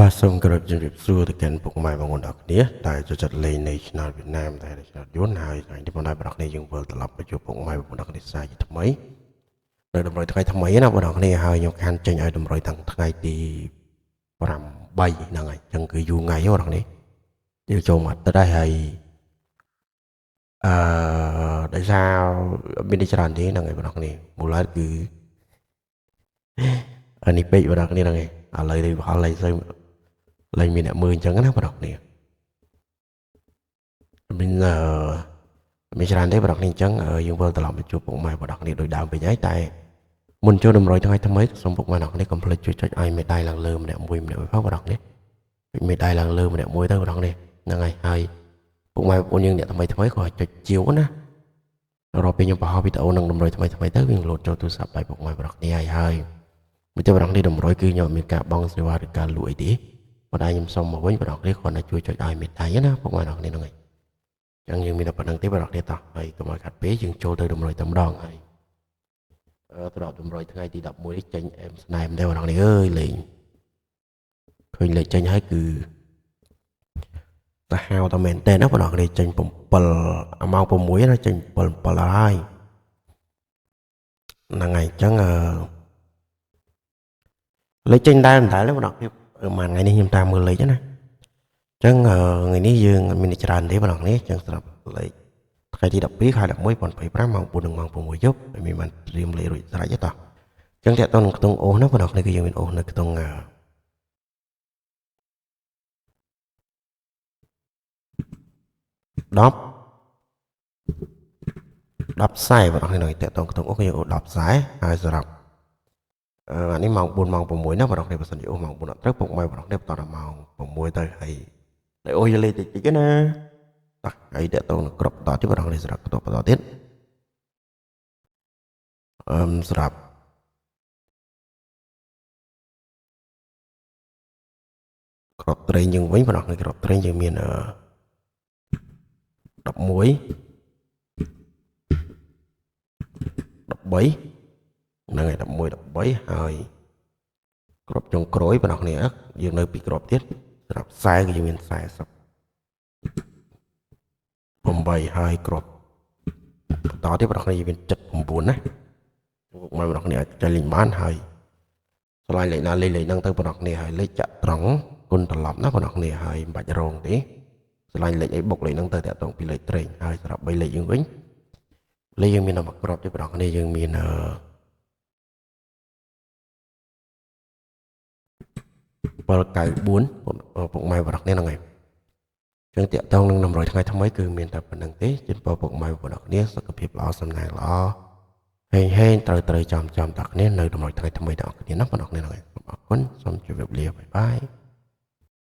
បាទសូមគោរពជំរាបសួរទៅកាន់ពុកម៉ែបងប្អូនទាំងអស់គ្នាដែលចូលចិត្តលេងនៃឆ្នោតវៀតណាមដែលឆ្នោតយួនហើយថ្ងៃនេះបងប្អូនទាំងអស់គ្នាយើងវិលត្រឡប់ទៅជួបពុកម៉ែបងប្អូនទាំងអស់គ្នាសាជាថ្មីនៅតម្រុយថ្ងៃថ្មីណាបងប្អូនគ្នាហើយខ្ញុំខានចេញឲ្យតម្រុយតាំងថ្ងៃទី8ហ្នឹងហើយអញ្ចឹងគឺយូរថ្ងៃបងប្អូនគ្នាយើងចូលមកទឹកហើយអឺដោយសារមាននេះច្រើនទេហ្នឹងហើយបងប្អូនគ្នាមូលហេតុគឺអានេះពេកបងប្អូនគ្នាហ្នឹងហើយឥឡូវនេះអត់លេងសូវលែងមានអ្នកមើលអញ្ចឹងណាបងប្អូនគ្នាមានមានច្រើនទេបងប្អូនគ្នាអញ្ចឹងយើងវិលត្រឡប់មកជួបពុកម៉ែបងប្អូនគ្នាដោយដើមវិញហើយតែមុនចូលតម្រុយថ្ងៃថ្មីសូមពុកម៉ែបងប្អូនគ្នាកុំភ្លេចជួយចុចឲ្យមេដៃឡើងលើម្នាក់មួយម្នាក់មួយផងបងប្អូនគ្នាចុចមេដៃឡើងលើម្នាក់មួយទៅបងប្អូនគ្នាហ្នឹងហើយហើយពុកម៉ែបងប្អូនយើងអ្នកថ្មីថ្មីក៏ចុចជាវណារាល់ពេលខ្ញុំបង្ហោះវីដេអូនឹងតម្រុយថ្មីថ្មីទៅវាលោតចូលទូរស័ព្ទដៃពុកម៉ែបងប្អូនគ្នាហើយហើយមួយទៀតបងប្អូនគ្នាតម្រុយគឺខ្ញុំមានការបង់សេវាឬការលក់អីទេប៉ុន្តែខ្ញុំសុំមកវិញបងប្អូនគ្នាគ្រាន់តែជួយចុចឲ្យមេដៃណាពុកម៉ែបងប្អូនគ្នាហ្នឹងហើយអញ្ចឹងយើងមានតែប៉ុណ្្នឹងទេបងប្អូនគ្នាតោះហើយកុំឲ្យខាត់ពេកយើងចូលទៅតម្រុយតែម្ដងហើយត្រប់តម្រុយថ្ងៃទី11នេះចេញអែមស្នែមដែរបងប្អូនគ្នាអើយលេងឃើញលេខចេញហើយគឺសាហាវតែមែនតើណាបងប្អូនគ្នាចេញ7ម៉ោង6ណាចេញ7 7ហើយហ្នឹងហើយអញ្ចឹងលេខចេញដែរមិនដែរបងប្អូនគ្នាមួយថ្ងៃនេះខ្ញុំតាមមើលលេខណាអញ្ចឹងថ្ងៃនេះយើងអត់មានច្រើនទេបងប្អូនគ្នាអញ្ចឹងសម្រាប់លេខថ្ងៃទី12ខែ11 2025ម៉ោង4និងម៉ោង6យប់ហើយមានបានត្រៀមលេខរួចស្រេចទេតោះអញ្ចឹងតើតើក្នុងខ្ទង់អូសណាបងប្អូនគ្នាគឺយើងមានអូសនៅខ្ទង់10 10ខ្សែបងប្អូនគ្នាតើតើខ្ទង់អូសគឺយើងអូស10ខ្សែហើយសម្រាប់អានេះម៉ោង4ម៉ោង6ណាបងប្អូនគ្នាបើសិនជាអូសម៉ោង4អត់ត្រូវពុកម៉ែបងប្អូនគ្នាបន្តដល់ម៉ោង6ទៅហើយតែអូសយលេខតិចតិចណាតោះហើយតើតើនឹងគ្រប់បន្តទៀតបងប្អូនគ្នាសម្រាប់បន្តបន្តទៀតសម្រាប់ក្របត្រេងយើងវិញបងប្អូនគ្នាក្របត្រេងយើងមាន11 13ហ្នឹងហើយ11 13ហើយក្របចុងក្រោយបងប្អូនគ្នាយើងនៅពីក្របទៀតសម្រាប់ខ្សែគឺយើងមាន48ហើយក្របបន្តទៀតបងប្អូនគ្នាយើងមាន79ណាពុកម៉ែបងប្អូនគ្នាអាចចែកលេងបានហើយឆ្លាញ់លេខណាលេខលេខហ្នឹងទៅបងប្អូនគ្នាហើយលេខចាក់ត្រង់គុណត្រឡប់ណាបងប្អូនគ្នាហើយមិនបាច់រងទេឆ្លាញ់លេខអីបុកលេខហ្នឹងទៅតាក់ទងពីលេខត្រេងហើយសម្រាប់3លេខយើងវិញលេខយើងមានដល់មួយក្របទេបងប្អូនគ្នាយើងមាន794ពុកម៉ែបងប្អូនគ្នាហ្នឹងហើយចឹងតាក់ទងនឹង100ថ្ងៃថ្មីគឺមានតែប៉ុណ្្នឹងទេជូនពរពុកម៉ែបងប្អូនគ្នាសុខភាពល្អសំណាងល្អហេងហេងត្រូវត្រូវចំចំដល់គ្នានៅ100ថ្ងៃថ្មីដល់គ្នាណាបងប្អូនគ្នាហ្នឹងហើយសូមអរគុណសូមជម្រាបលាបាយបាយ។